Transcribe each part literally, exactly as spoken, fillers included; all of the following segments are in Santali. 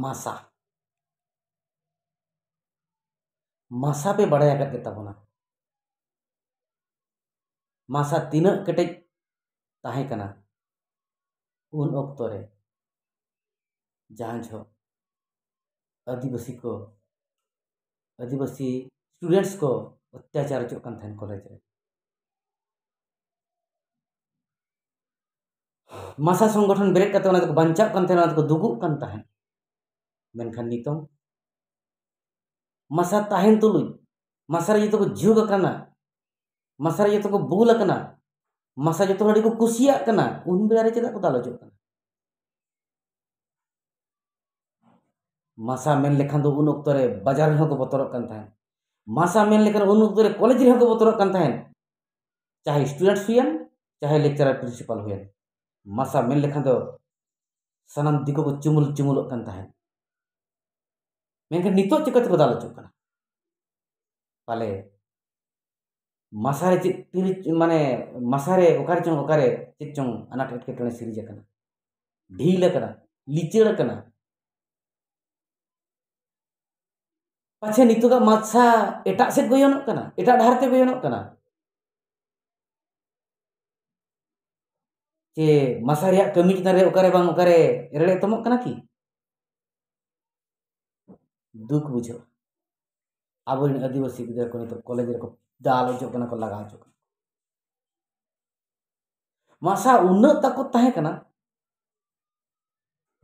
ᱢᱟᱥᱟ᱾ ᱢᱟᱥᱟ ᱯᱮ ᱵᱟᱲᱟᱭ ᱟᱠᱟᱫ ᱜᱮ ᱛᱟᱵᱚᱱᱟ᱾ ᱢᱟᱥᱟ ᱛᱤᱱᱟᱹᱜ ᱠᱮᱴᱮᱡ ᱛᱟᱦᱮᱸ ᱠᱟᱱᱟ ᱩᱱ ᱚᱠᱛᱚ ᱨᱮ, ᱡᱟᱦᱟᱸ ᱡᱚᱦᱚᱜ ᱟᱹᱫᱤᱵᱟᱹᱥᱤ ᱠᱚ, ᱟᱹᱫᱤᱵᱟᱹᱥᱤ students ᱠᱚ ᱚᱛᱛᱟᱪᱟᱨ ᱦᱚᱪᱚᱜ ᱠᱟᱱ ᱛᱟᱦᱮᱸᱱ ᱠᱚᱞᱮᱡᱽ ᱨᱮ᱾ ᱢᱟᱥᱟ ᱥᱚᱝᱜᱚᱴᱷᱚᱱ ᱵᱮᱨᱮᱫ ᱠᱟᱛᱮ ᱚᱱᱟ ᱫᱚᱠᱚ ᱵᱟᱧᱪᱟᱜ ᱠᱟᱱ ᱛᱟᱦᱮᱸᱱ, ᱚᱱᱟ ᱫᱚᱠᱚ ᱫᱩᱜᱩᱜ ᱠᱟᱱ ᱛᱟᱦᱮᱸᱫ᱾ ᱢᱮᱱᱠᱷᱟᱱ ᱱᱤᱛᱚᱝ ᱢᱟᱥᱟ ᱛᱟᱦᱮᱸᱱ ᱛᱩᱞᱩᱡ ᱢᱟᱥᱟ ᱨᱮ ᱡᱚᱛᱚ ᱠᱚ ᱡᱷᱩᱸᱠ ᱟᱠᱟᱱᱟ, ᱢᱟᱥᱟ ᱨᱮ ᱡᱚᱛᱚ ᱠᱚ ᱵᱩᱞ ᱟᱠᱟᱱᱟ, ᱢᱟᱥᱟ ᱡᱚᱛᱚ ᱦᱚᱲ ᱟᱹᱰᱤ ᱠᱚ ᱠᱩᱥᱤᱭᱟᱜ ᱠᱟᱱᱟ, ᱩᱱ ᱵᱮᱲᱟ ᱨᱮ ᱪᱮᱫᱟᱜ ᱠᱚ ᱫᱟᱞ ᱦᱚᱪᱚᱜ ᱠᱟᱱᱟ? ᱢᱟᱥᱟ ᱢᱮᱱ ᱞᱮᱠᱷᱟᱱ ᱫᱚ ᱩᱱ ᱚᱠᱛᱚ ᱨᱮ ᱵᱟᱡᱟᱨ ᱨᱮᱦᱚᱸ ᱠᱚ ᱵᱚᱛᱚᱨᱚᱜ ᱠᱟᱱ ᱛᱟᱦᱮᱸᱫ᱾ ᱢᱟᱥᱟ ᱢᱮᱱ ᱞᱮᱠᱷᱟᱱ ᱩᱱ ᱚᱠᱛᱚ ᱨᱮ ᱠᱚᱞᱮᱡᱽ ᱨᱮᱦᱚᱸ ᱠᱚ ᱵᱚᱛᱚᱨᱚᱜ ᱠᱟᱱ ᱛᱟᱦᱮᱸᱫ, ᱪᱟᱦᱮ students ᱦᱩᱭᱮᱱ, ᱪᱟᱦᱮ lecturer principal ᱦᱩᱭᱮᱱ᱾ ᱢᱟᱥᱟ ᱢᱮᱱ ᱞᱮᱠᱷᱟᱱ ᱫᱚ ᱥᱟᱱᱟᱢ ᱫᱤᱠᱩ ᱠᱚ ᱪᱩᱢᱩᱞ ᱪᱩᱢᱩᱞᱚᱜ ᱠᱟᱱ ᱛᱟᱦᱮᱸᱫ᱾ ᱢᱮᱱᱠᱷᱟᱱ ᱱᱤᱛᱚᱜ ᱪᱤᱠᱟᱹ ᱛᱮᱠᱚ ᱫᱟᱞ ᱦᱚᱪᱚᱜ ᱠᱟᱱᱟ? ᱯᱟᱞᱮ ᱢᱟᱥᱟ ᱨᱮ ᱪᱮᱫ ᱛᱤᱨᱤ-, ᱢᱟᱱᱮ ᱢᱟᱥᱟ ᱨᱮ ᱚᱠᱟᱨᱮ ᱪᱚᱝ ᱚᱠᱟᱨᱮ ᱪᱮᱫ ᱪᱚᱝ ᱟᱱᱟᱴ ᱮᱴᱠᱮᱴᱚᱬᱮ ᱥᱤᱨᱤᱡᱽ ᱟᱠᱟᱱᱟ, ᱰᱷᱤᱞ ᱟᱠᱟᱱᱟ, ᱞᱤᱪᱟᱹᱲ ᱟᱠᱟᱱᱟ᱾ ᱯᱟᱪᱷᱮ ᱱᱤᱛᱚᱜᱟᱜ ᱢᱟᱥᱟ ᱮᱴᱟᱜ ᱥᱮᱫ ᱜᱚᱭᱚᱱᱚᱜ ᱠᱟᱱᱟ, ᱮᱴᱟᱜ ᱰᱟᱦᱟᱨ ᱛᱮ ᱜᱚᱭᱚᱱᱚᱜ ᱠᱟᱱᱟ᱾ ᱪᱮ ᱢᱟᱥᱟ ᱨᱮᱭᱟᱜ ᱠᱟᱹᱢᱤ ᱪᱮᱛᱟᱱ ᱨᱮ ᱚᱠᱟᱨᱮ ᱵᱟᱝ ᱚᱠᱟᱨᱮ ᱮᱲᱮ ᱮᱛᱚᱢᱚᱜ ᱠᱟᱱᱟ ᱠᱤ? ᱫᱩᱠ ᱵᱩᱡᱷᱟᱹᱜᱼᱟ᱾ ᱟᱵᱚᱨᱮᱱ ᱟᱹᱫᱤᱵᱟᱹᱥᱤ ᱜᱤᱫᱽᱨᱟᱹ ᱠᱚ ᱱᱤᱛᱚᱜ ᱠᱚᱞᱮᱡᱽ ᱨᱮᱠᱚ ᱫᱟᱞ ᱦᱚᱪᱚᱜ ᱠᱟᱱᱟ ᱠᱚ, ᱞᱟᱜᱟ ᱦᱚᱪᱚᱜ ᱠᱟᱱᱟ᱾ ᱢᱟᱥᱟ ᱩᱱᱟᱹᱜ ᱛᱟᱠᱚᱛ ᱛᱟᱦᱮᱸ ᱠᱟᱱᱟ,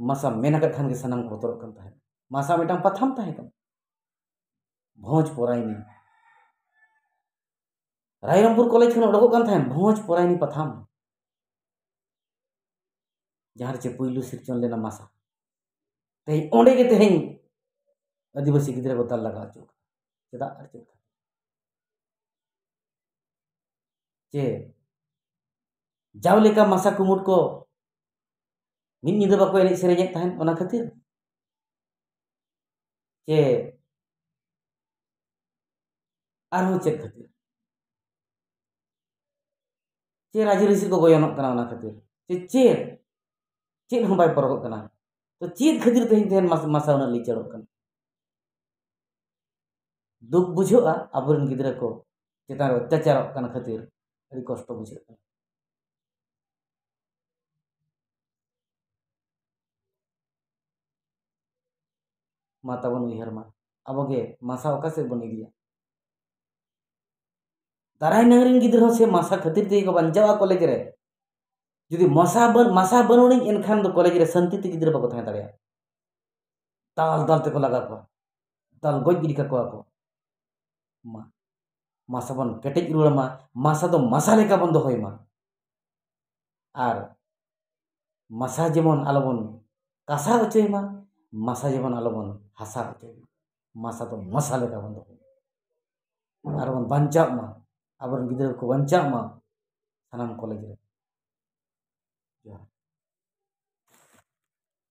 ᱢᱟᱥᱟ ᱢᱮᱱ ᱟᱠᱟᱫ ᱠᱷᱟᱱ ᱜᱮ ᱥᱟᱱᱟᱢ ᱠᱚ ᱵᱚᱛᱚᱨᱚᱜ ᱠᱟᱱ ᱛᱟᱦᱮᱸᱫ᱾ ᱢᱟᱥᱟ ᱢᱤᱫᱴᱟᱝ ᱯᱟᱛᱷᱟᱢ ᱛᱟᱦᱮᱸ ᱠᱟᱱᱟ, ᱵᱷᱚᱸᱡᱽ ᱯᱚᱨᱟᱭᱱᱤ᱾ ᱨᱟᱭᱨᱚᱝᱯᱩᱨ ᱠᱚᱞᱮᱡᱽ ᱠᱷᱚᱱ ᱚᱰᱚᱠᱚᱜ ᱠᱟᱱ ᱛᱟᱦᱮᱸᱫ ᱵᱷᱚᱸᱡᱽ ᱯᱚᱨᱟᱭᱱᱤ ᱯᱟᱛᱷᱟᱢ, ᱡᱟᱦᱟᱸ ᱨᱮ ᱪᱮ ᱯᱩᱭᱞᱩ ᱥᱤᱨᱡᱚᱱ ᱞᱮᱱᱟ ᱢᱟᱥᱟ᱾ ᱛᱮᱦᱮᱧ ᱚᱸᱰᱮ ᱜᱮ ᱛᱮᱦᱮᱧ ᱟᱹᱫᱤᱵᱟᱹᱥᱤ ᱜᱤᱫᱽᱨᱟᱹ ᱠᱚ ᱫᱟᱞ ᱞᱟᱜᱟ ᱦᱚᱪᱚ ᱠᱟᱱᱟ᱾ ᱪᱮᱫᱟᱜ ᱟᱨ ᱪᱮᱫ ᱠᱷᱟᱹᱛᱤᱨ? ᱪᱮ ᱡᱟᱣ ᱞᱮᱠᱟ ᱢᱟᱥᱟ ᱠᱩᱢᱩᱴ ᱠᱚ ᱢᱤᱫ ᱧᱤᱫᱟᱹ ᱵᱟᱠᱚ ᱮᱱᱮᱡ ᱥᱮᱨᱮᱧᱮᱫ ᱛᱟᱦᱮᱸᱫ ᱚᱱᱟ ᱠᱷᱟᱹᱛᱤᱨ? ᱪᱮ ᱟᱨᱦᱚᱸ ᱪᱮᱫ ᱠᱷᱟᱹᱛᱤᱨ? ᱪᱮ ᱨᱟᱡᱽ ᱨᱤᱥᱤ ᱠᱚ ᱜᱚᱭᱚᱱᱚᱜ ᱠᱟᱱᱟ ᱚᱱᱟ ᱠᱷᱟᱹᱛᱤᱨ? ᱪᱮ ᱪᱮᱫ? ᱪᱮᱫ ᱦᱚᱸ ᱵᱟᱭ ᱯᱚᱨᱚᱜᱚᱜ ᱠᱟᱱᱟ᱾ ᱛᱚ ᱪᱮᱫ ᱠᱷᱟᱹᱛᱤᱨ ᱛᱮᱦᱮᱧ ᱛᱮᱦᱮᱧ ᱢᱟᱥ-, ᱢᱟᱥᱟ ᱩᱱᱟᱹᱜ ᱞᱤᱪᱟᱹᱲᱚᱜ ᱠᱟᱱᱟ? ᱫᱩᱠ ᱵᱩᱡᱷᱟᱹᱜᱼᱟ, ᱟᱵᱚᱨᱮᱱ ᱜᱤᱫᱽᱨᱟᱹ ᱠᱚ ᱪᱮᱛᱟᱱ ᱨᱮ ᱚᱛᱛᱟᱪᱟᱨᱚᱜ ᱠᱟᱱ ᱠᱷᱟᱹᱛᱤᱨ ᱟᱹᱰᱤ ᱠᱚᱥᱴᱚ ᱵᱩᱡᱷᱟᱹᱜ ᱠᱟᱱᱟ᱾ ᱢᱟ ᱛᱟᱵᱚᱱ ᱩᱭᱦᱟᱹᱨ ᱢᱟ, ᱟᱵᱚ ᱜᱮ ᱢᱟᱥᱟ ᱚᱠᱟ ᱥᱮᱫ ᱵᱚᱱ ᱤᱫᱤᱭᱟ? ᱫᱟᱨᱟᱭ ᱱᱟᱝ ᱨᱮᱱ ᱜᱤᱫᱽᱨᱟᱹ ᱦᱚᱸ ᱥᱮ ᱢᱟᱥᱟ ᱠᱷᱟᱹᱛᱤᱨ ᱛᱮᱜᱮ ᱠᱚ ᱵᱟᱧᱪᱟᱣᱟ ᱠᱚᱞᱮᱡᱽ ᱨᱮ᱾ ᱡᱩᱫᱤ ᱢᱟᱥᱟ ᱵᱟᱹᱱ-, ᱢᱟᱥᱟ ᱵᱟᱹᱱᱩᱜ ᱟᱹᱱᱤᱡ, ᱮᱱᱠᱷᱟᱱ ᱫᱚ ᱠᱚᱞᱮᱡᱽ ᱨᱮ ᱥᱟᱱᱛᱤ ᱛᱮ ᱜᱤᱫᱽᱨᱟᱹ ᱵᱟᱠᱚ ᱛᱟᱦᱮᱸ ᱫᱟᱲᱮᱭᱟᱜᱼᱟ᱾ ᱫᱟᱞ ᱫᱟᱞ ᱛᱮᱠᱚ ᱞᱟᱜᱟ ᱠᱚᱣᱟ, ᱫᱟᱞ ᱜᱚᱡ ᱜᱤᱰᱤ ᱠᱟᱠᱚᱣᱟ ᱠᱚ᱾ ᱢᱟ, ᱢᱟᱥᱟ ᱵᱚᱱ ᱠᱮᱴᱮᱡ ᱨᱩᱣᱟᱹᱲ ᱢᱟ, ᱢᱟᱥᱟ ᱫᱚ ᱢᱟᱥᱟ ᱞᱮᱠᱟ ᱵᱚᱱ ᱫᱚᱦᱚᱭ ᱢᱟ᱾ ᱟᱨ ᱢᱟᱥᱟ ᱡᱮᱢᱚᱱ ᱟᱞᱚᱵᱚᱱ ᱠᱟᱥᱟ ᱦᱚᱪᱚᱭ ᱢᱟ, ᱢᱟᱥᱟ ᱡᱮᱢᱚᱱ ᱟᱞᱚᱵᱚᱱ ᱦᱟᱥᱟ ᱦᱚᱪᱚᱭ ᱢᱟ᱾ ᱢᱟᱥᱟ ᱫᱚ ᱢᱟᱥᱟ ᱞᱮᱠᱟ ᱵᱚᱱ ᱫᱚᱦᱚᱭ ᱢᱟ᱾ ᱟᱨ ᱵᱚᱱ ᱵᱟᱧᱪᱟᱜ ᱢᱟ, ᱟᱵᱚᱨᱮᱱ ᱜᱤᱫᱽᱨᱟᱹ ᱠᱚ ᱵᱟᱧᱪᱟᱜ ᱢᱟ ᱥᱟᱱᱟᱢ ᱠᱚᱞᱮᱡᱽ ᱨᱮ᱾